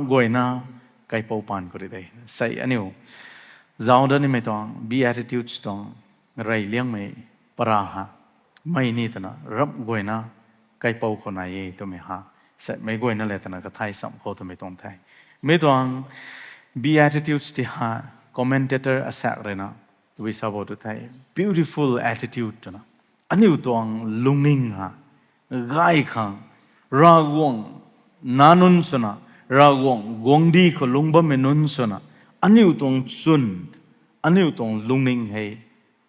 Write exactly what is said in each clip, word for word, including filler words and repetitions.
Guayna kaipou paan khou rui de. Sei aniu zauc dat nimei tuang Beatitudes tuang rey liangmei para ha, mei ni twna ramh guayna kaipou khou nai e twmei ha, sei meic guayna le twna kathay cham khou twmei tuang the. Mi tuang Beatitudes ti ha commentator asaekc rui na tabui sa bo tu the, beautiful attitude twna. Aniu tuang lungning ha gay khang, Ravguangc nac nunc swna, Ravguangc guangcdic khou lungc bammei nunc swna, aniu tuang chwn, aniu tuang lungning hei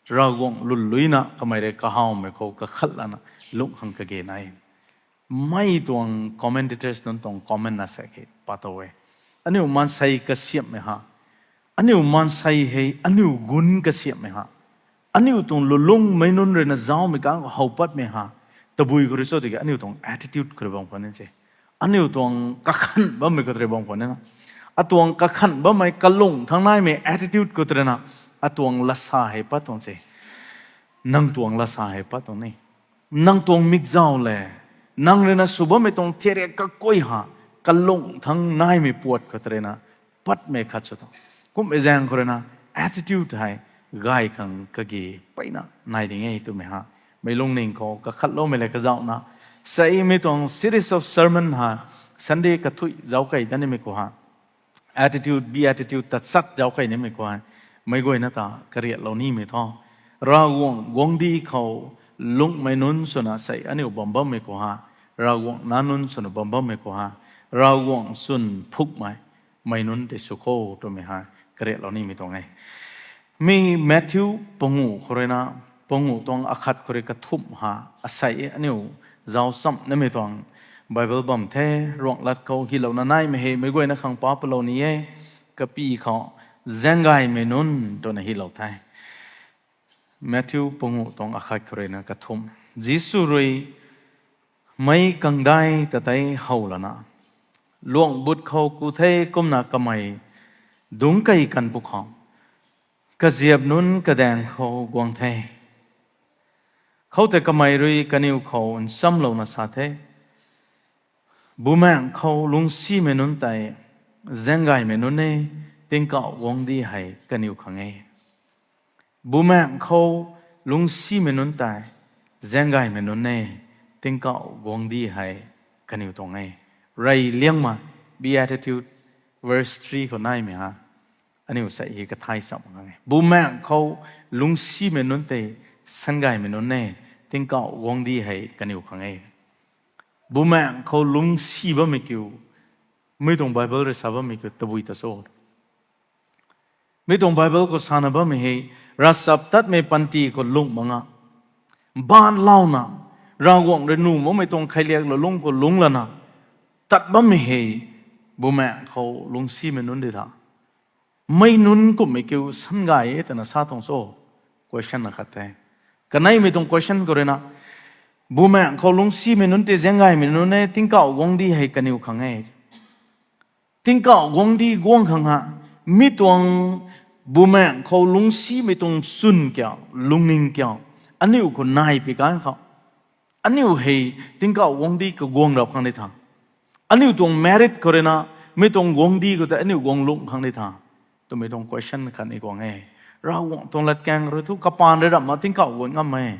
Ravguangc lwnluina kamei rui kahawmei khou kakhat lana lungh khang kage nai. Mei tuang commentators nunc tuang comment na sa khe pa tow e. Aniu maansei kasiamhmei ha, aniu maansei hei aniu gun kasiamhmei ha, aniu tuang lulungmei nunc rui na zaucmei kang khou how patmei ha, tabui khou rui cho tiki aniu tuang attitude khou rui bam khwan ni se. Aniu tuang kakhan bammei khou rui bam khwan ni na, atuang kakhan bammei kalung thang naimei attitude khou rui na, atuang lasa hei pat tuang se. Nang tuang lasa hei pat tuang ni, nang tuang mikzau le, nang rui na sw bammei tuang thirik kakuay ha, kalung thang naimei puat khou rui na patmei khat sw tuang. Kumhmei zaeng khou rui na attitude hei gay khang kage peyna nai ding e twmei ha, meic lungning khou kakhatloumei le kazauhna, sei mi tuang series of sermon ha, Sunday kathuic zauc key dat nimei khou ha, attitude, beatitude tachat zauc key nimei khou hei, meic guayna ta kariatlou nimei thu, Ravguangc guangcdic khou lungcmei nunc swna sei aniu bam bammei khou ha, Ravguangc nac nunc swna bam bammei khou ha, Ravguangc chwn phukmei, mei nunc tei sw kho twmei hei kariatlou nimei tuang e. Mi Matthew panguh khou rui na, panguh tuang akhat khou rui kathumh ha, asei aniu zauc cham nimei tuang Bible bam the, ruanglat khou hylouna naimei hei meic guayna khang pa palou ni e, kapy khou zaenggaymei nunc twna hylou the. Matthew panguh tuang akhat khou rui na kathumh. Jisu rui meic kangdai ta tei how lana, luang but khou ku the kumna kamei dungc key kan pwkhou, kaziap nunc kadaeng khou guang the. Khoutei kamei rui kaniw khou nchamlouna sa the, Bumaengh khou lungcsimei nunc tei zaenggaymei nunc e, tingkauh guangcdic hei kaniw khang e. Bumaengh khou lungcsimei nunc tei zaenggaymei nunc e, tingkauh guangcdic hei kaniw tuang e. Rey liangmei, Beatitude, verse three khou naimei ha, aniu sei hei kathay cham khang e. Bumaengh khou lungcsimei nunc tei zaenggaymei nunc e, tingkauh guangcdic hei kaniw khang e. Bumaengh khou lungcsi bammei kiu, mi tuang Bible rui sa bammei kiu tabui ta cho? Mi tuang Bible khou sana bammei hei, ravchaptatmei panty khou lungh mak nga, baanlouna, Ravguangc rui nuh makmei tuang kheiliak lulung khou lungc lana tat bammei hei, bumaengh khou lungcsimei nunc di tha. Mei nunc kumhmei kiu zaenggay e twna sa tuang cho? Question na khat the. Kaneimei tuang question khou rui na, bumaengh khou lungcsimei nunc tei zaenggaymei nunc e, tingkauh guangcdic hei kaniw khang e. Tingkauh guangcdic guang khang ha, mi tuang bumaengh khou lungcsimei tuang chwn kiu, lungning kiu, aniu khou nai pi kan khou, aniu hei tingkauh guangcdic kaguang rap khang di tha? Aniu tuang merit khou rui na, mi tuang guangcdic khou tei aniu guang lungh khang di tha? Twmei tuang question khatni guang e. Ravguangc tuang latkaeng rui thu kapaan rui ramh mak, tingkauh guang ngam e.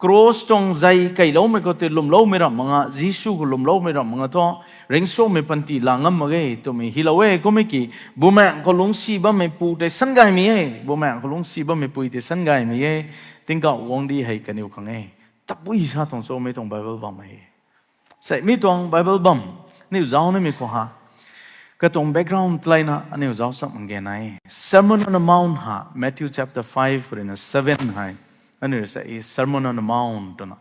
Cross tuang zei keyloumei khou tei lwmloumei ramh mak nga, Jisu khou lwmloumei ramh mak nga thu, ringcsuangmei panty laa ngam mak ge twmei hylou e. Kummei ki, bumaengh khou lungcsi bammeipu tei zaenggaymei e, bumaengh khou lungcsi bammeipu tei zaenggaymei e, tingkauh guangcdic hei kaniw khang e. Tabui sa tuang cho mi tuang Bible bam e? Sei mi tuang Bible bam, aniu zauc nimei khou ha, katuang background tei layna aniu zauc cham nge nai. Sermon on the Mount ha, Matthew chapter five khou rui na seven hei, aniu sei Sermon on the Mount twna,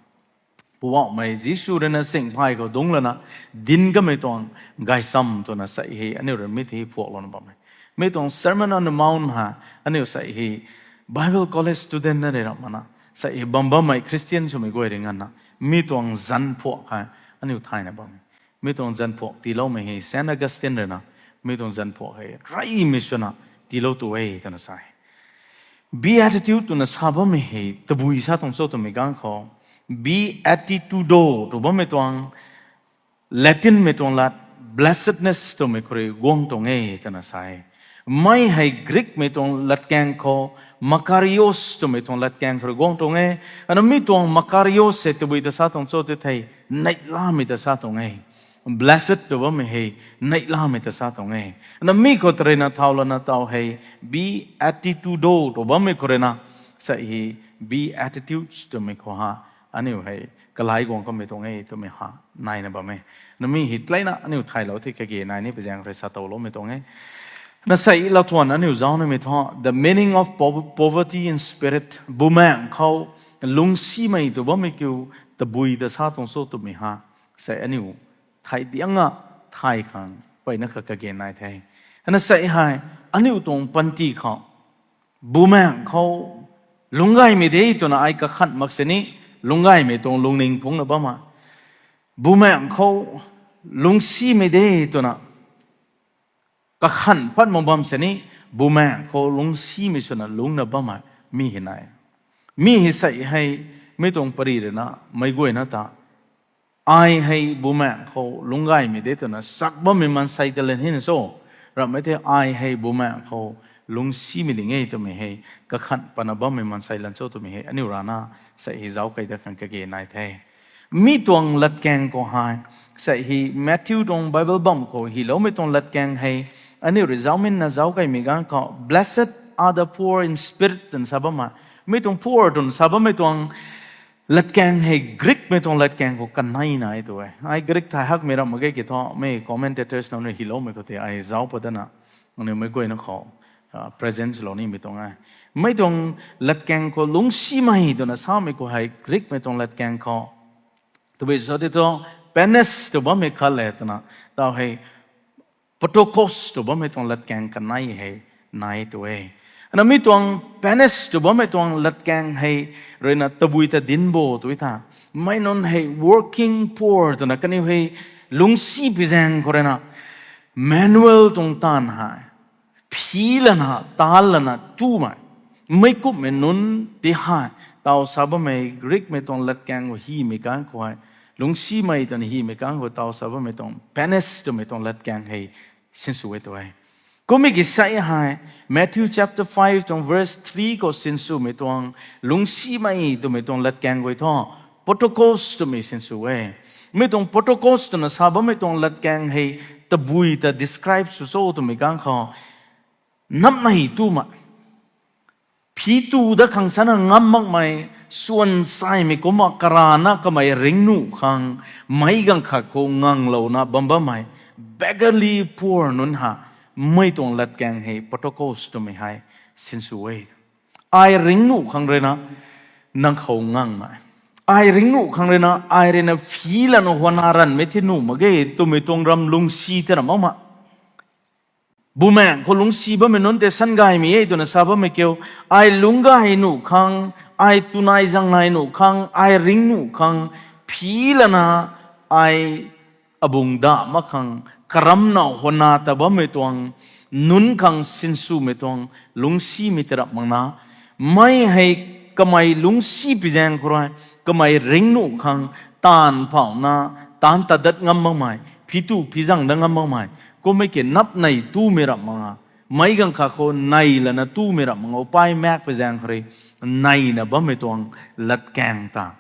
Poubauhmei Jisu rui na singphay khou dungc lana dinc kamei tuang gaychamv twna sei hei aniu rui mi tei phuaklouna bam e. Mi tuang Sermon on the Mount ha, aniu sei hei Bible college student na rui ramh mak na, sei hei bam bammei Christian swmei guay rui nganvna, mi tuang zanc phuak hei aniu thayna bam e. Mi tuang zanc phuak tiiloumei hei Saint Augustine rui na, mi tuang zanc phuak hei reymei swna tiilou tu e twna sa e. Beatitude twna sa bammei hei tabui sa tuang cho twmei ganv khou, beatitudo tw bammei tuang Latinmei tuang lat, blessedness twmei khou rui guang tuang e twna sa e. Mei hei Greekmei tuang latkaeng khou makarios twmei tuang latkaeng khou rui guang tuang e. Ana mi tuang makarios hei tabui ta sa tuang cho tei thei, neihlamei ta sa tuang e. Blessed tw bammei hei neihlamei ta sa tuang e. Ana mi khou tarina thau lana taw hei beatitudo tw bammei khou ruina, sa hei beatitudes twmei khou ha, aniu hei kalai guang kamei tuang e twmei ha, naina bam e. Nami hei tleina aniu thaylou the kage nai ni pui zaeng rui sa towloumei tuang e. Na sei lau thuan aniu zauc namei thu, the meaning of po-, poverty in spirit, bumaengc khou lungcsimei tw bammei kiu tabui ta sa tuang cho twmei ha, sei aniu thay dianga thay khang peyna kha kage nai the. Na sei hei, aniu tuang panty khou, bumaengc khou lungcgaymei de twna ai kakhanh mak sini, lungcgaymei tuang lungning phungcna bam e. Bumaengc khou lungcsimei de twna kakhanh pat mak bam sini, bumaengc khou lungcsimei swna lungcna bam e, mi hei nai. Mi hei sei hei, mi tuang pary ruina meic guayna ta, ai hei bumaengc khou lungcgaymei de twna sak bammei maansei ta lan hina cho, ramhmei the ai hei bumaengc khou lungcsimei ding e twmei hei kakhanh patna bammei maansei lan cho twmei hei aniu rana sei hei zauc kei dat khang kage nai the. Mi tuang latkaeng khou hei, sei hei Matthew tuang Bible bam khou hyloumei tuang latkaeng hei, aniu rui zaucminna zauc keymei ganv khou, Blessed are the poor in spirit, twna sa bam e. Mi tuang poor twna sa bammei tuang latkaeng hei Greekmei tuang latkaeng khou kanei nai tw e. Ai Greek thay hakmei ram mak ge ki thu, mei commentators nunc rui hyloumei khou tei ai zauc pat dana, aniu meic guayna khou present lou nimei tuang e. Mi tuang latkaeng khou lungcsimei twna samei khou hei Greekmei tuang latkaeng khou, tabui cho tei thu, penis tw bammei khat le twna, taw hei ptochos tw bammei tuang latkaeng kanei hei nai tw e. Ana mi tuang penis tw bammei tuang latkaeng hei ruina tabui ta dinc bo tw tha, meic nunc hei working poor twna kaniw hei lungcsi pui zaeng khou ruina manual tuang taanv hei phi lana, taanv lana tumei, meic kumhmei nunc ti hei, taw sa bammei Greekmei tuang latkaeng khou hymei kang khou hei, lungcsimei twna hymei kang khou taw sa bammei tuang penis twmei tuang latkaeng hei sinsw e tw e. Kummei ki sei hei, Matthew chapter five tuang verse three khou sinswmei tuang, lungcsimei twmei tuang latkaeng guay thu, ptochos twmei sinsw e. Mi tuang ptochos twna sa bammei tuang latkaeng hei tabui ta describe sw cho twmei kang khou, napnei tumei, phi tu dat khang sana ngam makmei, swan saimei kumna karana kamei ringcnuh khang, meic ganv khat khou nganglouna bam bammei, beggarly poor nunc ha, mei tuang latkaeng hei ptochos twmei hei sinsw e. Ai ringcnuh khang ruina nang khou ngangmei, ai ringcnuh khang ruina ai ruina phi lana huana ranvmei thi nuh mak ge twmei tuang ram lungcsi tei ra makmei, bumaengc khou lungcsi bammei nunc tei sangaymei e twna sa bammei kiu, ai lungcgay nuh khang, ai tunai zangnai nuh khang, ai ringcnuh khang, phi lana ai abung dahc mak khang karamna huana ta bammei tuang, nunc khang sinswmei tuang, lungcsimei tei rap makna, mei hei kamei lungcsi pui zaeng khou rui, kamei ringcnuh khang taanv phauna, taanc ta dat ngam makmei, phi tu phi zang dat ngam makmei, kummei ki napnei tumei rap mak a, meic ganv khat khou nei lana tumei rap mak a, upai maek pui zaeng khou rui, neina bammei tuang latkaeng ta,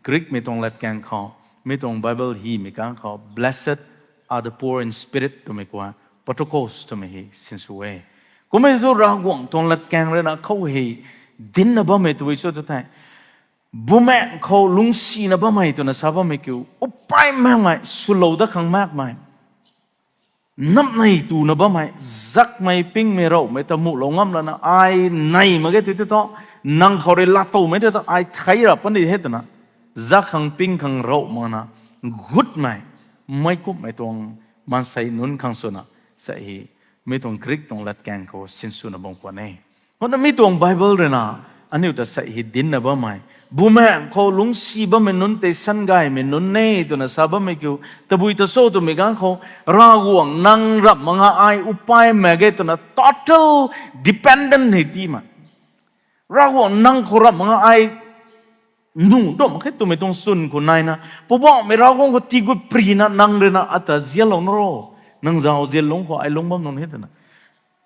Greekmei tuang latkaeng khou, mi tuang Bible hymei kang khou, Blessed are the poor in spirit twmei khou, ptochos twmei hei sinsw e. Kummei thu Ravguangc tuang latkaeng ruina khou hei dincna bammei tabui cho tw thei, bumaengc khou lungcsina bammei twna sa bammei kiu, upai maekmei, swlou dat khang maekmei, napnei tuna bammei, zakmei pingmei ravmei ta muhlou ngam lana ai nei mak ge tw tei thu, nang khou rui laatowmei tei thu ai thei ra puni he twna, zak khang ping khang rav makna gutmei, meic kumhmei tuang maansei nunc khang swna, sa hei, mi tuang Greek tuang latkaeng khou sinswna bam khwan e. Kumna mi tuang Bible ruina aniu ta sa hei dincna bammei, bumaengc khou lungcsi bammei nunc tei sangaymei nunc e twna sa bammei kiu, tabui ta cho twmei kang khou, Ravguangc nang rap mak a, ai upai maek ge twna total dependent hei tiimei, Ravguangc nang khou rap mak a, ai nuh dam khe twmei tuang swn khou naina, Poubauhmei Ravguangc khou tiigut prina nang rui na ata zianlou na ro, nang zauzian lungc khou ai lungc bam nung ni twna,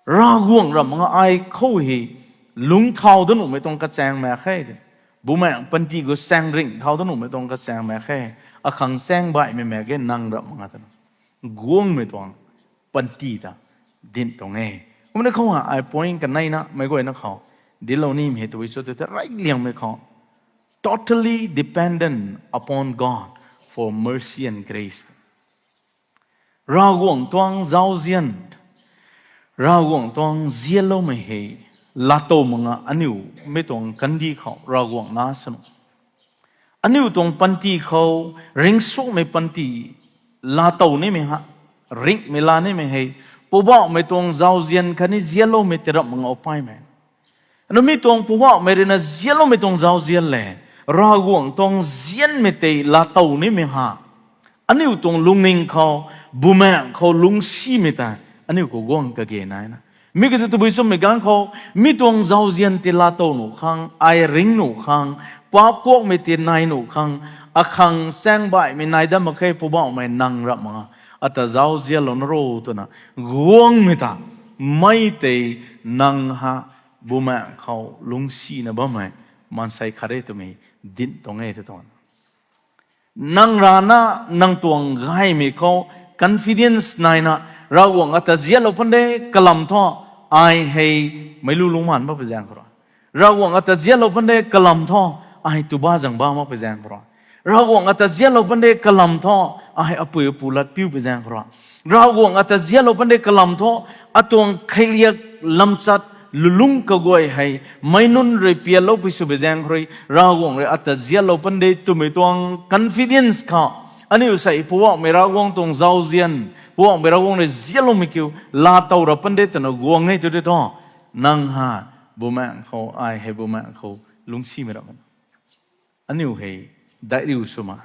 Ravguangc ramh mak nga ai khou hei lungc thau dat nuhmei tuang kachaeng mak khe. Bumaengc panty khou saeng ringh thau dat nuhmei tuang kachaeng mak khe. Akhang saeng baihmei mak ge nang ramh mak nga twna, guangmei tuang panty ta dinc tuang e. Kumna khou ha ai point kaneina meic guayna khou dinclou nimei hei tabui cho tw the, reyliangmei khou, totally dependent upon God for mercy and grace. Ravguangc tuang zauzian, Ravguangc tuang zianloumei hei laatow mak nga aniu mei tuang kandih khou Ravguangc na sanu, aniu tuang panty khou ringsumei panty laatow nimei ha, ringhmei laa nimei hei Poubauhmei tuang zauzian khatni zianloumei tei ramh mak nga upaimei. Anu mi tuang Poubauhmei rui na zianloumei tuang zauzian le, Ravguangc tuang zianmei tei laatow nimei ha, aniu tuang lungning khou, bumaengc khou lungcsimei ta aniu khou guang kage naina, mi kiu tu tabui swmei ganv khou, mi tuang zauzian tei laatow nuh khang, ai ring nuh khang, paap kuakmei tei nai nuh khang, akhang saeng baihmei nai dat mak khe. Poubauhmei nang ramh mak nga ata zauzianlou na ro twna guangmei ta, mei tei nang ha bumaengc khou lungcsina bammei maansei khat e twmei dinc tuang e tw tuang. Nang rana nang tuang gaymei khou confidence naina, Ravguangc ata zianlou pande kalam thu, ai hei meic lu lungcmaanc makpui zaeng khou rui, Ravguangc ata zianlou pande kalam thu, ai tuba zang ba makpui zaeng khou rui, Ravguangc ata zianlou pande kalam thu, ai apui apu lat piupui zaeng khou rui, Ravguangc ata zianlou pande kalam thu, atuang kheiliak lamchat lulungc kaguay hei meic nunc rui pianloupui swpui zaeng khou rui, Ravguangc rui ata zianlou pande twmei tuang confidence khou, aniu sei Poubauhmei Ravguangc tuang zauzian, Poubauhmei Ravguangc rui zianloumei kiu laatow ra pande twna guang e tw tei thu, nang ha bumaengc khou, ai hei bumaengc khou lungcsimei ra aniu hei daihriu swma,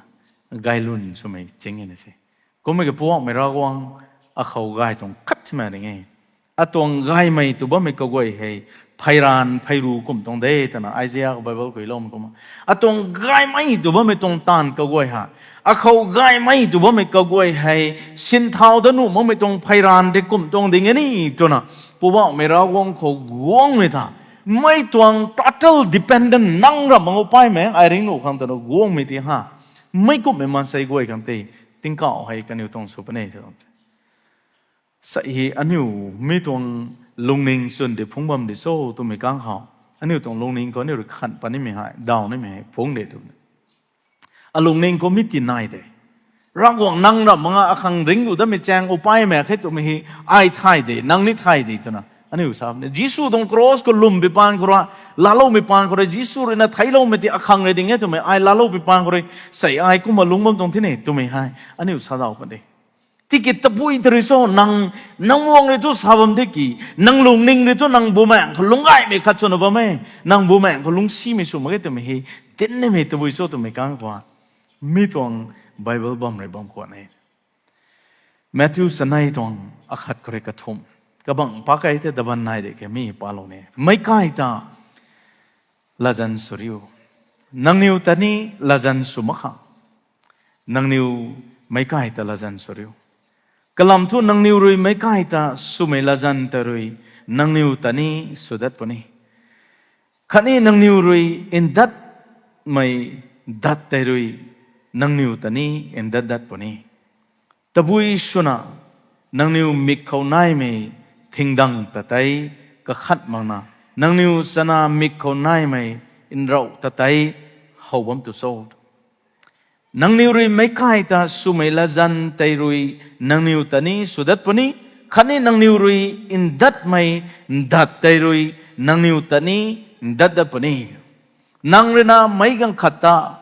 gaylwn swmei ching e na se. Kummei ki Poubauhmei Ravguangc akhou gay tuang khat simei ning e. Atuang gaymei tw bammei kaguay hei pheyraan pheyru kum tuang de twna Isaiah khou Bible khou iloumei kumna, atuang gaymei tw bammei tuang taanv kaguay ha, akhou gaymei tw bammei kaguay hei sinthau dat nuh makmei tuang pheyraan de kum tuang ding e ni twna, Poubauhmei Ravguangc khou guangmei ta, mei tuang total dependent nang ramh mak nga upaimei ai ring nuh khang twna guangmei ti ha, mei kumhmei maansei guay khang tei tingkauh hei kaniw tuang sw puni e. Sa hei aniu mi tuang lungning chwn di phungc bam di cho twmei kang khou, aniu tuang lungning khou aniu rui khan pat nimei hei, daw nimei hei phungc de tw. Alungning khou mi ti nai de. Ravguangc nang ramh mak nga akhang ringcgu datmei chaeng upaimei khe twmei hei ai thay de, nang ni thay de twna aniu sa bam de. Jisu tuang cross khou lwmpi paan khou rui, laaloumei paan khou rui, Jisu rui na theicloumei ti akhang rui ding e twmei ai laaloupui paan khou rui, sei ai kumna lungc bam tuang thina twmei hei aniu sa daw pat de. Tiki tabui ta rui cho nang, nang muang rui thu sa bam de ki, nang lungning rui thu nang bumaengc khou lungc gaymei khat swna bam e, nang bumaengc khou lungcsimei sw mak ge twmei hei dinc nimei tabui cho twmei kang khou, mi tuang Bible bam rui bam khwan e. Matthew chanei tuang akhat khou rui kathumh, kabangc pak kei the daban nai de ke mi palou ni. Meic kai ta latzan sw riu, nangniw ta ni latzan sw mak kha. Nangniw meic kai ta latzan sw riu. Kalam thu nangniw rui meic kai ta swmei latzan tei rui nangniw ta ni sw dat puni. Khatni nangniw rui ndatmei dat tei rui nangniw ta ni ndat dat puni. Tabui swna nangniw mik khou naimei thingdang ta tei kakhat makna, nangniw chana mik khou naimei nrauh ta tei how bam tu cho? Nangniw rui meic kai ta swmei latzan tei rui nangniw ta ni sw dat puni, khatni nangniw rui ndatmei dat tei rui nangniw ta ni ndat dat puni. Nang rui na meic ganv khat ta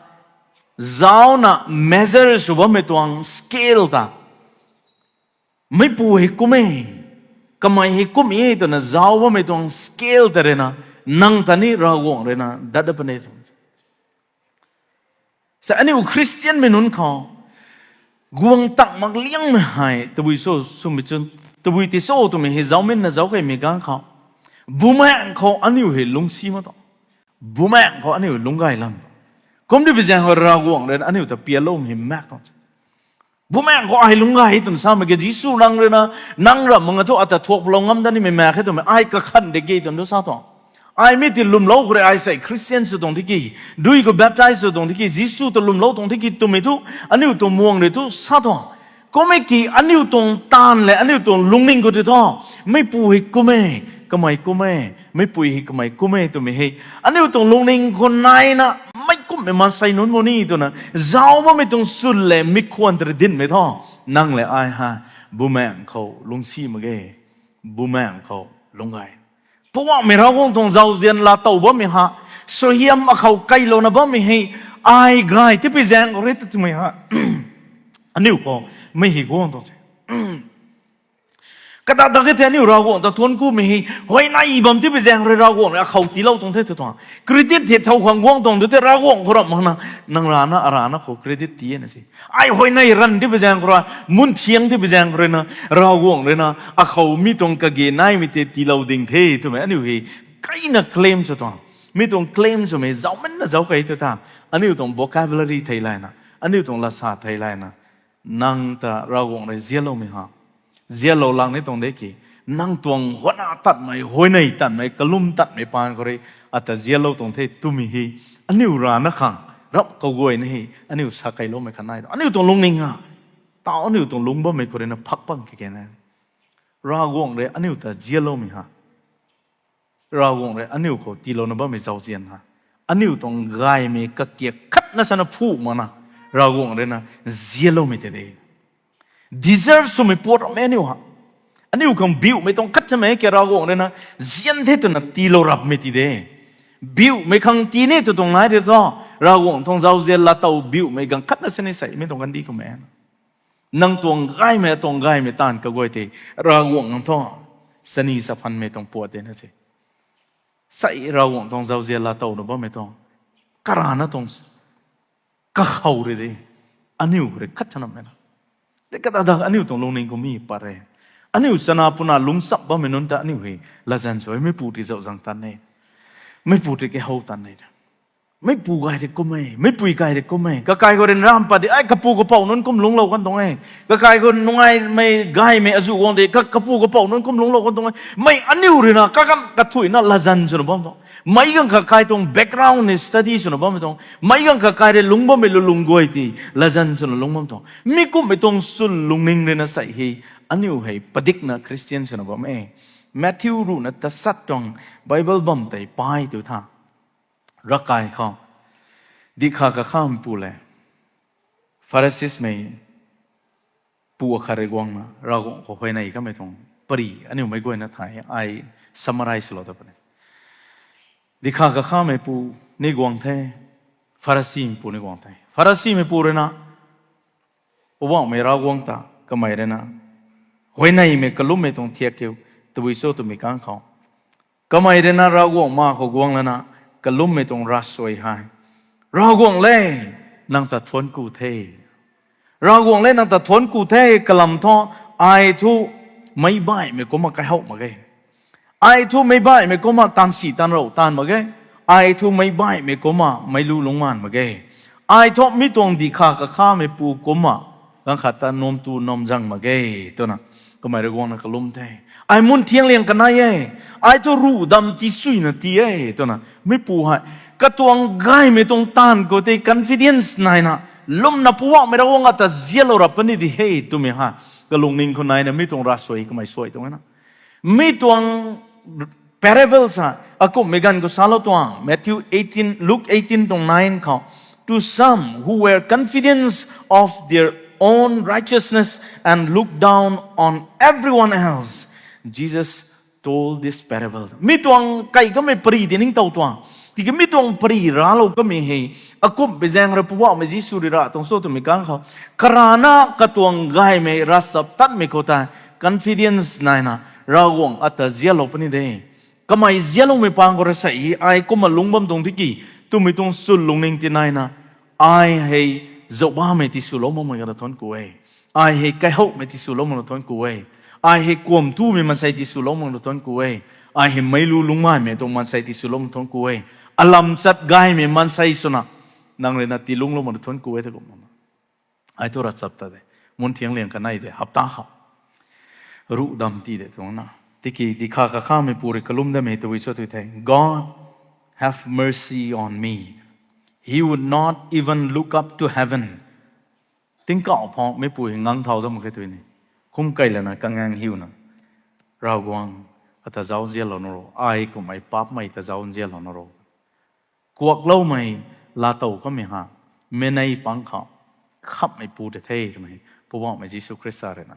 zaucna measure sw bammei tuang scale ta, meipu hei kum e, kamei hei kum e twna zauc bammei tuang scale ta rui na, nang ta ni Ravguangc rui na dat dat puni. Sa aniu Khristianmei nunc khou guang tak mak liangmei hei tabui cho, swmei chun, tabui ti cho twmei hei zauminna zauc keymei ganv khou, bumaengc khou aniu hei lungcsi mak tuang, bumaengc khou aniu lungc gay lan tuang. Kum di pi zaeng khou Ravguangc rui na aniu ta pianloumei hei maek tuang. Bumaengh khou ai lungc gay twna samei ke Jisu nang rui na, nang ramh mak nga thu ata thuak palou ngam dat nimei maek khe twmei ai kakhan de ke twna thu sa tuang. Ai mi ti lwmlou khou rui ai sei Christian sw tuang tiki, dui khou baptize sw tuang tiki, Jisu ta lwmlou tuang tiki twmei thu, aniu tuang muang rui thu sa tuang. Kum e ki aniu tuang taanv le aniu tuang lungning khou ti thu, meipu hei kum e, kamei kum e, meipui hei kamei kum e twmei hei aniu tuang lungning khou naina, meic kumhmei maansei nunc mu ni twna zauc bammei tuang swn le mi khwan ta rui dinmei thu, nang le ai ha, bumaengh khou lungcsi mak ge, bumaengh khou lungc gay. Poubauhmei Ravguangc tuang zauzian laatow bammei ha, suaihiam akhou kailouna bammei hei, ai gay tipui zaeng khou rui twmei ha, aniu khou mei hei guang tuang se. Kata dak e the aniu Ravguangc ta thuanc kumei hei, huayney bam tipui zaeng rui Ravguangc rui akhou tiilou tuang the tw tuang. Credit hei thow khang guang tuang tu tei Ravguangc khou ramh mak na, nang rana arana khou credit tii na se. Ai huayney ranv tipui zaeng khou rui, mun thiang tipui zaeng khou rui na, Ravguangc rui na akhou mi tuang kage naimei tei tiilou ding the twmei aniu hei kaina claim sw tuang. Mi tuang claim swmei zauc manna zauc kei tu ta, aniu tuang vocabulary thei layna, aniu tuang lasa thei layna, nang ta Ravguangc rui zianloumei ha, zianlou lang ni tuang de ki, nang tuang huana tatmei, huayney tatmei, kalum tatmei paan khou rui ata zianlou tuang the twmei hei, aniu rana khang, rap kaguayna hei aniu sa keiloumei khat nai tu aniu tuang lungning ha, tau aniu tuang lungc bammei khou rui na phak pang ke ke na, Ravguangc rui aniu ta zianloumei ha, Ravguangc rui aniu khou tiilouna bammei zauzian ha, aniu tuang gaymei kakiak khatna sana phu mak na, Ravguangc rui na zianloumei tei de. Deserve swmei puat rammei aniu ha, aniu khang biuhmei tuang khat samei ke Ravguangc rui na zian the twna tiilou rapmei ti de. Biuhmei khang tii ni tw tuang nai de thu, Ravguangc tuang zauzian laatow biuhmei gang khatna sini seimei tuang kandih khou mei na, nang tuang gaymei, atuang gaymei taanv kaguay tei Ravguangc nang thu sani saphanmei tuang puat de na se. Sei Ravguangc tuang zauzian laatowna bammei tuang karana tuang kakhou rui de, aniu khou rui khat chanamei na, de kata dak aniu tuang lungning khou mi pat re. Aniu chana puna lungchap bammei nunc ta aniu hei latzan sw e, meipu ti zauh zang tan e, meipu ti kaihow tan e, meipu gay rui kum e, meipui gay rui kum e, kakai khou ryanram pat de, ai kapu kapouc nunc kum lungclou kan tuang e, kakai khou nungaimei gaymei azuh guang de, ka- kapu kapouc nunc kum lungclou kan tuang e, mei aniu rui na kaganv kathuina latzan swna bam tuang, meic ganv kakai tuang background ni study swna bammei tuang, meic ganv kakai rui lungc bammei lulung guay ti latzan swna lungc bam tuang, mi kumhmei tuang swn lungning rui na sei hei, aniu hei padikna Christian swna bam e. Matthew ruhna tasat tuang Bible bam tei pai tu tha, ravkai khou, dihkha kakhameipu le Phariseesmei pu akhat rui guangna Ravguangc khou huayney kamei tuang pari aniu meic guayna thay ai summarize lou ta puni. Dihkha kakhameipu ni guang the, Pharisimeipu ni guang the. Pharisimeipu rui na Poubauhmei Ravguangc ta kamei rui na huayneymei kalummei tuang thiak kiu tabui cho twmei kang khou, kamei rui na Ravguangc ma khou guang lana kalummei tuang ravsuai hei, Ravguangc le, nang ta thuanc ku the. Ravguangc le, nang ta thuanc ku the kalam thu, ai thu meic baihmei kumna kaihouh mak ge. Ai thu meic baihmei kumna taanv si taanv rou taanv mak ge. Ai thu meic baihmei kumna meic lu lungcmaanv mak ge. Ai thu mi tuang dihkha kakhameipu kumna ganv khat ta nuam tu nuam zang mak ge, twna kamei rui guangna kalum the. Ai mun thiangliang kanei e. Ai thu ruh dam tisuina tii e, twna meipu hei katuang gaymei tuang taanv khou tei confidence naina, lwmna Poubauhmei Ravguangc ata zianlou rap puni di he twmei hei kalungning khou naina mi tuang ravsuai kamei suai tuang na. Mi tuang parable sa, akumhmei ganv khou salou tuang, Matthew eighteen, Luke eighteen tuang nine khou, to some who were confident of their own righteousness and looked down on everyone else, Jesus told this parable. Mi tuang kai kamei pari di ningtow tuang. Tiki mi tuang pari raclou kamei hei, akumhmei zaeng rui Poubauhmei Jisu rui rah tuang cho twmei kang khou, karana katuang gaymei ravchaptatmei khou tei confidence naina, Ravguangc ata zianlou puni de. Kamei zianloumei pang khou rui sei hei ai kumna lungc bam tuang tiki, twmei tuang swn lungning tinaina, ai hei zaubamei tiswlou makmei kata thuanc ku e. Ai hei kaihouhmei tiswlou makna thuanc ku e. Ai hei kuam tumei maansei tiswlou makna thuanc ku e. Ai hei meic lu lungcmaanmei tuang maansei tiswlou makna thuanc ku e. Alam chat gaymei maansei swna Nang rui na tii lungclou mak na thuanc ku e the kum na. Ai thu ravchap ta de. Mun thiang liang kanei de. Hapta kha. Ruh dam ti de tuang na. Tiki dikha kakhameipu rui kalum damei tei cho tu the. God have mercy on me. He would not even look up to heaven. Tingkauh phou meipu hei ngang thau dam khe tui ni. Kum kai lana kangang hiu na. Ravguangc, ata zauc nzianlou na ro. Ai kummei paapmei ta zauc nzianlou na ro. Kuakloumei laatow kamei ha, menei pang khou, khamhmei pu de the twmei, Poubauhmei Jisu Khrista rui na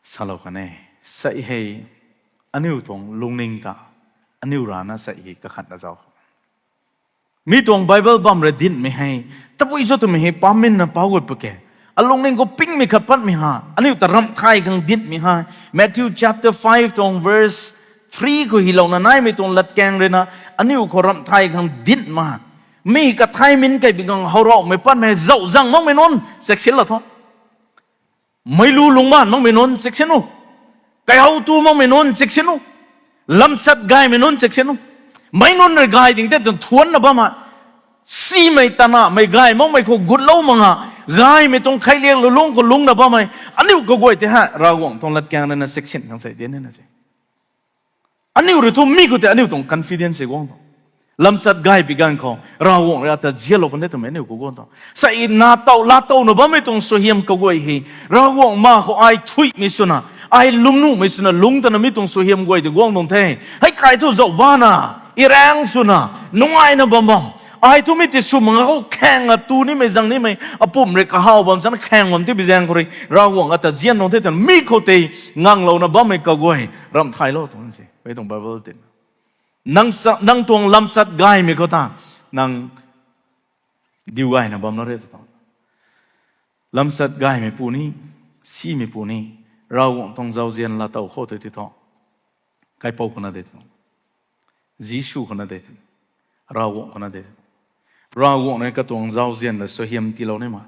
salou kan e. Sei hei, aniu tuang lungning ta, aniu rana sei hei kakhan ta zauc. Mi tuang Bible bam rui dinhmei hei, tabui cho twmei hei pamminna pau gut pw ke. Alungning khou pingmei khat patmei ha, aniu ta ramh thay khang dinhmei ha. Matthew chapter five tuang verse three khou hylouna naimei tuang latkaeng rui na, aniu khou ramh thay khang dinhmei ha. Mi kathay min kaibi khang howrauhmei patmei zauh zang makmei nunc, check sinlou tho. Meic lu lungcmaanv makmei nunc check sin u. Kaihow tu makmei nunc check sin u. Lamchat gaymei nunc check sin u. Meic nunc rui gay ding tei tuang thuanc na bammei. Simei tanahmei gay makmei khou gutlou mak nga. Gaymei tuang kheiliak lulungc khou lungc na bammei. Aniu kaguay tei hei, Ravguangc tuang latkaeng rui na check sin khang sei dinc na se. Aniu rui thu mi khou tei aniu tuang confidence se guang tho. Lamchat gaybi ganv khou, Ravguangc rui ata nzianlou kan de twmei aniu khou guang tho. Sei na tow, laatowna bammei tuang suaihiam kaguay hei, Ravguangc ma khou ai thuihmei swna, ai lungnuhmei swna lungc tana mi tuang suaihiam guay tei guang tuang the. Hei kai thu zauh bana, iraeng swna, nungaina bam bam. Ai thu mi tei sw mak nga khou khaeng a tu nimei zang nimei, apumc rui kahaw bam sana khaeng bam tibi zaeng khou rui, Ravguangc ata nzian tuang the twna mi khou tei nganglouna bammei kaguay, ramh thaylou tuang se. Mei tuang Bible tin. Nang sa, nang tuang lamchat gaymei khou ta, nang diu gayna bam na re ta tho. Lamchat gaymei pu ni, simei pu ni, Ravguangc tuang zauzian laatow khou tei ti tho. Kaipouc khou na de tho. Jisu khou na de tho. Ravguangc khou na de tho. Ravguangc rui katuang zauzian la suaihiam tiilou nimei.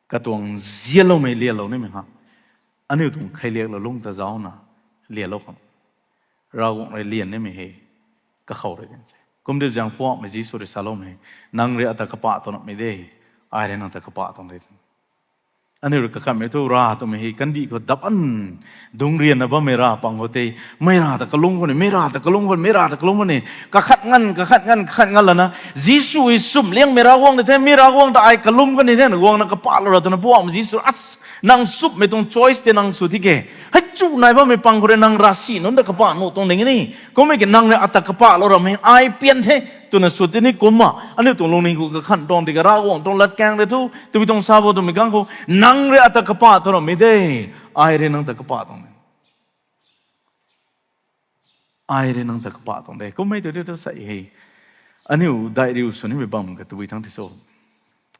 Katuang nzianloumei lianlou nimei ha. Aniu tuang kheiliak lulungc ta zaucna lianlou khang. Ravguangc rui lian nimei hei kakhou rui din se. Kum di zaeng Poubauhmei Jisu rui saloumei hei, nang rui ata kapah tuang namei de, ai rui nang ta kapah tuang de. Aniu rui kakhanmei thu rav twmei hei kandih khou dap an, dungc rianna bammei rav pang khou tei, mei rav ta kalum khou ni, mei rav ta kalum khou ni, mei rav ta kalum khou ni, kakhat nganv, kakhat nganv, kakhat nganv lana, Jisu hei sumh liangmei Ravguangc ni the, mi Ravguangc ta ai kalum khou ni the, na guangna kapahlou ra twna Poubauhmei Jisu, as, nang sumhmei tuang choice tei nang sw ti ke. Hei chu nai bammei pang khou rui nang ravsic nunc ta kapah nuh tuang ding ni. Kummei ki nang rui ata kapahlou ramei ai pian the, twna sw ti ni kumna, aniu tuang lungning khou kakhan tuang di ka Ravguangc tuang latkaeng rui thu, tabui tuang sa bo twmei kang khou, nang rui ata kapah tuang ramei de, ai rui nang ta kapah tuang de. Ai rui nang ta kapah tuang de. Kummei tu di tu sei hei. Aniu daih riu sw nimei bam ka tabui thangc ti so.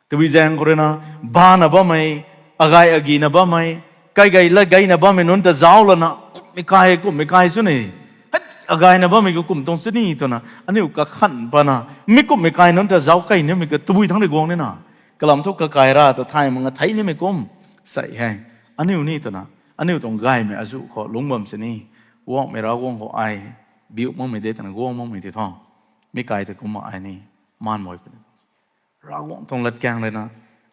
Tabui zaeng khou rui na, bana bammei, agay agina bammei, kai gay lat gayna bammei nunc ta zauc lana, kummei kai, kummei kai sw ni. Hei, agayna bammei khou kum tuang sw ni twna, aniu kakhan pana, mi kummei kai nunc ta zauc kai nimei ka tabui thangc rui guang nina. Kalam thu kakai rav ta thay mak nga thei nimei kum. Sei hei. Aniu ni twna, aniu tuang gaymei azuh khou lungc bam sini. Poubauhmei Ravguangc khou ai, biu makmei de twna guang makmei ti tho. Mi kai ta kumna ai ni, maan moi puni. Ravguangc tuang latkaeng rui na,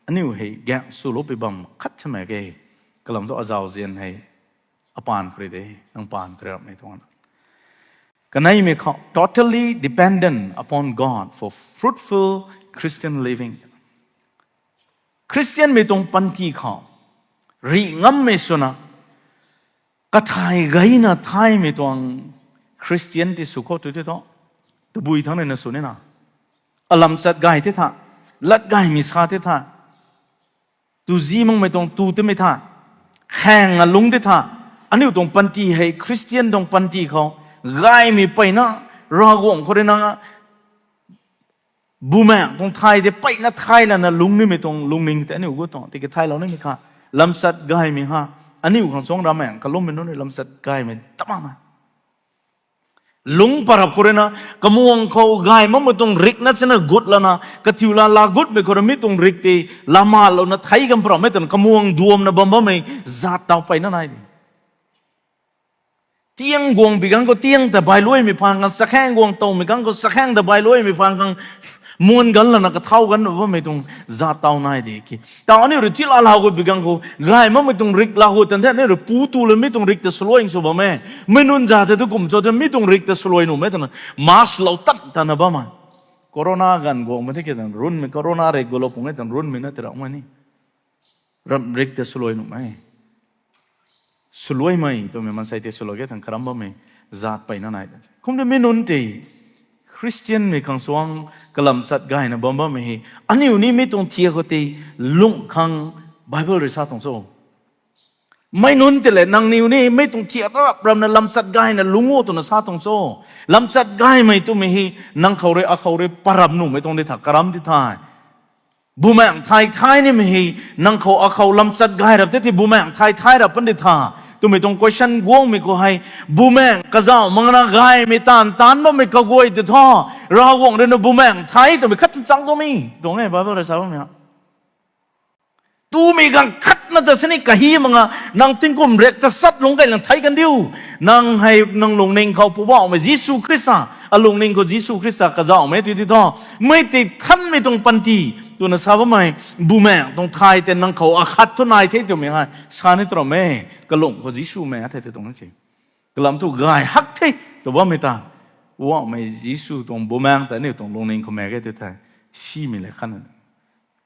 aniu hei gaeng swlou pi bam khat chamei ke. Kalam thu azauzian hei, apaan khou rui de, nang paan khou rui ramei tuang na. Kaneimei khou, totally dependent upon God for fruitful Christian living. Khristianmei tuang panty khou, rih ngammei swna, kathay gayna thaymei tuang Khristian ti sw khou tu ti tho. Tabui thangc rui na sw nina. Alamchat gay ti tha, lat gaymei sa ti tha, tu zi makmei tuang tu timei tha, khaeng a lungc ti tha, aniu tuang panty hei Khristian tuang panty khou, gaymei peyna, Ravguangc khou rui na, bumaengc tuang thay de peyna thay lana lungc nimei tuang lungning tei aniu gut tuang, tiki thaylou nimei kha, lamchat gaymei ha, aniu khang chuangc ravmaengc kalummei nunc rui lamchat gaymei ta makmei. Lungc parap khou rui na, kamuang khou gay makmei tuang rikna chana gut lana, kathiu la la gutmei khou rui mi tuang rik tei, la malouna thei kam parapmei twna kamuang duamna bam bammei, zat taw peyna nai di. Tiang guang pi kang khou tiang ta bailuaimei phaan khang, chakhaeng guang towmei kang khou chakhaeng ta bailuaimei phaan khang, Muan gan lana kathau gan bammei tuang zat tau nai de ki. Tau aniu rui thila lau gut bi gang khou, gay makmei tuang rik lau gut tan the, aniu rui pu tu lamei tuang rik ta swluai sw bam e. Mei nunc zat tei tu kum cho the, mi tuang rik ta swluai nuh mei twna, mask lou tan tana bam e. Corona ganv guangmei the ki tan, runmei corona rik gulou pung e tan, runmei na tei ramh mei ni. Ramh rik ta swluai nuh mei. Swluaimei twmei maansei tei swluai ge thang karam bammei zat peyna nai. Kum de mi nunc tei Christianmei khang suang kalam chat gayna bam bammei hei, aniu ni mi tuang thiak khou tei lung khang Bible rui sa tuang cho. Mei nunc tei le nangniw ni mi tuang thiak rap ramna lam chat gayna lung o twna sa tuang cho. Lam chat gaymei twmei hei nang khou rui akhou rui parap nuhmei tuang di tha, karam di tha. Bumaengc thay thay nimei hei, nang khou akhou lam chat gay rap tei tei bumaengc thay thay rap pan di tha. Twmei tuang question guangmei khou hei, bumaengc kazauh makna gaymei taanv taanc bammei kaguay tei thu, Ravguangc rui na bumaengc thay twmei khat chang tuang mi tuang e Bible rui sa bammei ha. Twmei ganv khatna ta sini kahi makna, nang tingkum rik ta sat lungc kei lang thei kan diu. Nang hei nang lungning khou Poubauhmei Jisu Khrista, alungning khou Jisu Khrista kazauhmei tei tei thu, mei tei thanmei tuang panty twna sa bammei, bumaengc tuang thay tei nang khou akhat thu nai the twmei hei sa ni tw ram e. Kalung khou Jisu mei a the tei tuang na si. Kalam thu gay hak the tw bammei ta, Poubauhmei Jisu tuang bumaengc ta aniu tuang lungning khou mei ge tei the, simei le khan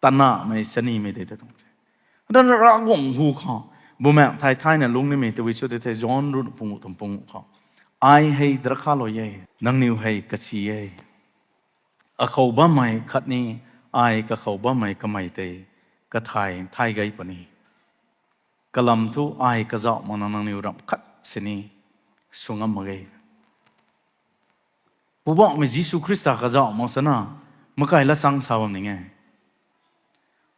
tanamei chanimei tei tei tuang se. Rana Ravguangc hu khou bumaengc thay thayna lungc nimei tabui cho tei the, John ruh punguh tuang punguh khou, ai hei drakhalou e, nangniw hei kachi e. Akhou bammei khatni ai kakhou bammei kamei tei kathay thay gay puni. Kalam thu ai kazauh makna nangniw ramh khat sini sw ngam mak ge. Poubauhmei Jisu Khrista kazauh mak sana, makai lat chang sa bam ning e.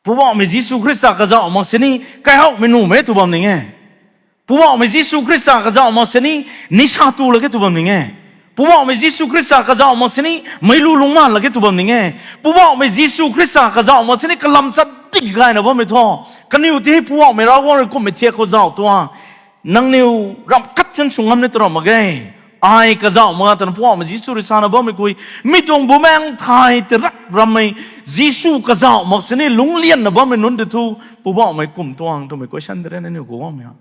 Poubauhmei Jisu Khrista kazauh mak sini, kaihoumei nuhmei tw bam ning e. Poubauhmei Jisu Khrista kazauh mak sini, nisa tu lak ge tw bam ning e. Poubauhmei Jisu Khrista kazauh mak sini, meic lu lungcman lak ge tw bam ning e. Poubauhmei Jisu Khrista kazauh mak sini, kalam chat dik gayna bammei thu, kaniw tei Poubauhmei Ravguangc rui kumhmei thiak khou zauh tuang, nangniw ramh khat chan sw ngam ni tw ram mak ge. Ai kazauh mak twna Poubauhmei Jisu rui sana bammei kui, mi tuang bumaengc thay tei rap rammei, Jisu kazauh mak sini lungclianna bammei nunc tei thu, Poubauhmei kum tuang twmei question tei rui na aniu khou guangmei ha.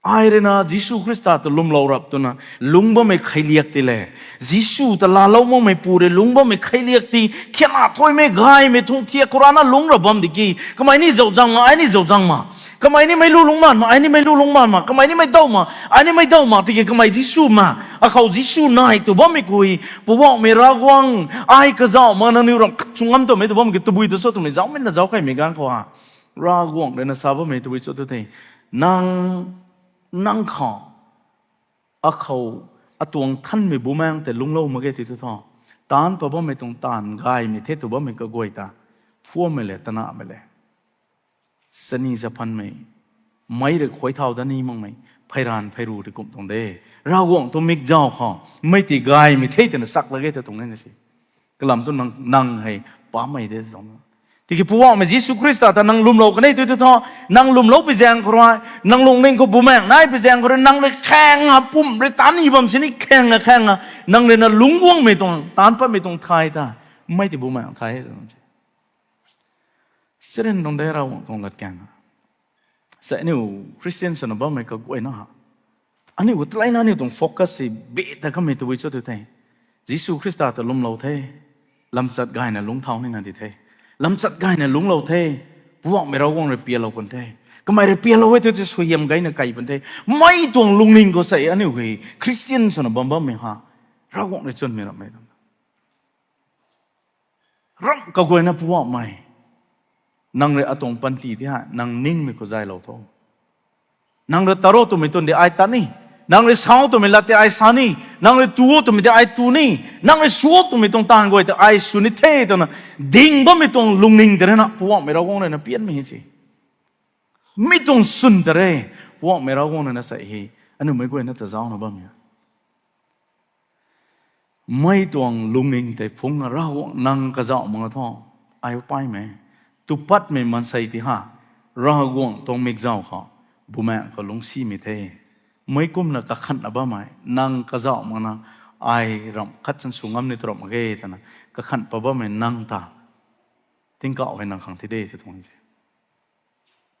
Ai rui na Jisu Khrista ta lwmlou rap twna lungc bammei kheiliak tei le, Jisu ta laalou makmei pu rui lungc bammei kheiliak tei khianna thuimei gaymei tuang thiak khou rana lungc rap bam di ki, kamei ni zauczang ma, ai ni zauczang ma, kamei ni meic lu lungcman ma, ai ni meic lu lungcman ma, kamei ni meic daw ma, ai ni meic daw ma, tiki kamei Jisu ma, akhou Jisu nai tw bammei kui, Poubauhmei Ravguangc, ai kazauh mak nangniw ramh khat sw ngam twmei tw bammei ki tabui tw cho twmei zaucmei na zauc kaimei ganv khou ha, Ravguangc rui na sa bammei tabui cho tw the, nang, nang khou, akhou, atuang thanmei bumaengc tei lungclou mak ge tei tw thu, taanc pat bammei tuang taanv gaymei the tw bammei kaguay ta, phuammei le tanamei le, chani chaphanmei, meic rui khuay thau dat ni makmei, pheyran pheyru rui kum tuang de. Ravguangc tuang mikzauc khou mei tei gaymei the twna sak lak ge tw tuang e na si. Kalam thu nang, nang hei paapmei de tuang. Tiki Poubauhmei Jisu Khrista ta nang lwmlou kan e tw tw thu, nang lwmlou pi zaeng khou rui, nang lungning khou bumaengc nai pi zaeng khou rui, nang rui khaeng a pumh rui taanc ni bam sini khaeng a khaeng a, nang rui na lungc guangmei tuang, taanc patmei tuang thay ta, mei tei bumaengc thay e tw tuang si. Siren tuang de Ravguangc tuang latkaeng. Sa aniu Christian swna bammei kaguayna ha, aniu khou taleina aniu tuang focus si bit ta kamei tabui cho tw the, Jisu Khrista ta lwmlou the, lamchat gayna lungc thau nina di the, lamchat gayna lungclou the, Poubauhmei Ravguangc rui pialou pun the, kamei rui pialou e tw tei suaihiam gayna kai pun the, mei tuang lungning khou sa aniu hei Christian swna bam bammei ha, Ravguangc rui chwnmei rammei tuang ramh kaguayna Poubauhmei, nang rui atuang panty tei hei nang ningmei khou zaylou tho. Nang rui taro twmei tuang di ai tat ni, nang rui sau twmei lat tei ai sa ni, nang rui tu twmei tei ai tu ni, nang rui sw twmei tuang taanv guay tei ai sw ni the twna ding bammei tuang lungning tei rui na Poubauhmei Ravguangc rui na pianmei hei si. Mi tuang swn ta re, Poubauhmei Ravguangc rui na sa hei, aniu meic guayna ta zaucna bammei mei tuang lungning tei phungna Ravguangc nang kazauh mak nga thu, ai paymei, tupatmei maansei tei ha, Ravguangc tuang mikzauc khou, bumaengc khou lungcsimei the. Mei kumna kakhanna bammei, nang kazauh makna, Ai ramh khat chan sw ngam ni tu ramh mak ge twna kakhanh pat bammei nang ta tingkauh hei nang khang thi de tw tuang e.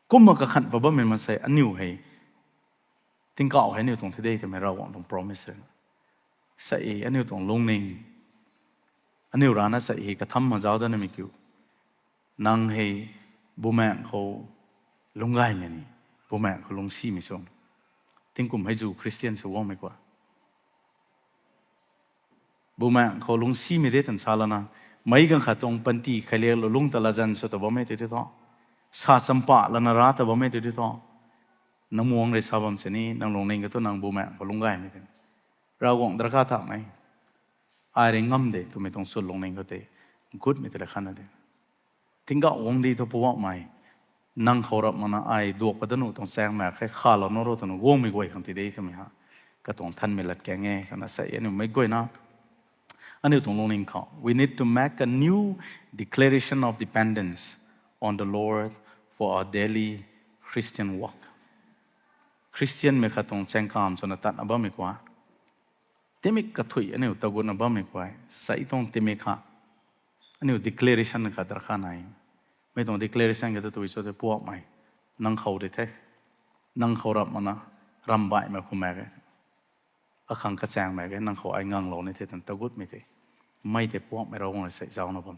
Kumna kakhanh pat bammei maansei aniu hei tingkauh hei aniu tuang thi de twmei Ravguangc tuang promise e. Sa e aniu tuang lungning, aniu rana sa e katham ma zauc dat namei kiu, nang hei Bumaengh khou lungcgaymei ni, Bumaengh khou lungcsimei sw, tingkum hei zu Christian sw guangmei khou Bumaengh khou lungcsimei de twna sa lana, meic ganv khat tuang panty kheiliak lou lungc ta latzan sw ta bammei tei tei thu, sa champah lana ra ta bammei tei tei thu, nang muang rui sa bam sini nang lungning khou tu nang Bumaengh khou lungcgaymei tei, Ravguangc darkar thamei, ai rui ngam de twmei tuang sw lungning khou tei gutmei tei la khatna de. Tingkauh guang di thu Poubauhmei, nang khou rap makna ai duak pat dat nuh tuang chaeng mak khe, khalou na ro twna guangmei guay khang ti de twmei ha katuang thanmei latkaeng e. Kana sa e aniu meic guayna, aniu tuang lungning khou we need to make a new declaration of dependence on the Lord for our daily Christian walk. Christianmei khat tuang chaeng kamv swna tatna bammei khou, tingmik kathuic aniu tagutna bammei khou, sa e tuang tingmik kha aniu declaration kha darkar nai. Mei tuang declaration kha tu tui cho tei, Poubauhmei, nang khou de the, nang khou rap makna ramh baihmei khou mak ge, akhang kachaeng mak ge, nang khou ai nganglou ni the twna tagutmei tei, mei tei Poubauhmei Ravguangc rui sa e zaucna bam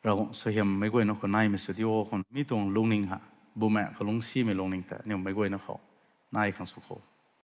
Ravguangc suaihiam meic guayna khou naimei sw di o. Khou mi tuang lungning ha, Bumaengh khou lungcsimei lungning ta aniu meic guayna khou nai khang sw khou